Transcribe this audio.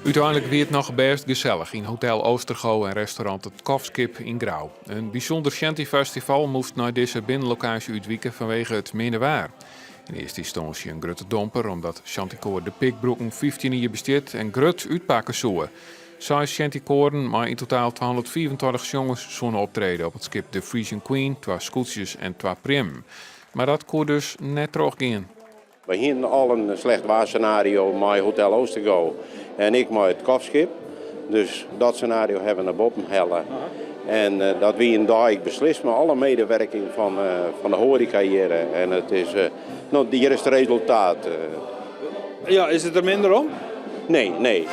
Uteinlik wie it noch bêst gesellich yn Hotel Oostergo en restaurant It Kofskip yn Grou. In bysûnder shantyfestival moast nei dizze binnenlokaasje útwike fanwege it minne waar. Yn earste ynstânsje in grutte domper, omdat shantykoar De Pikbroeken 15 jier bestiet en grut útpakke soe. Seis shantykoaren mei yn totaal 225 sjongers soene optrede op it skip De Frisian Queen, twa skûtsjes en twa priemmen. Mar dat koe dus net trochgean. Wy hienen al in slecht waarscenario mei Hotel Oostergo en ek mei it Kofskip. Dus dat scenario hawwe we nei boppen helle. En dat wie in dei beslist mei alle medewerking fan de hoareka hjir. En it is, no, hjir is it resultaat. Ja, is it der minder om? Nee, nee.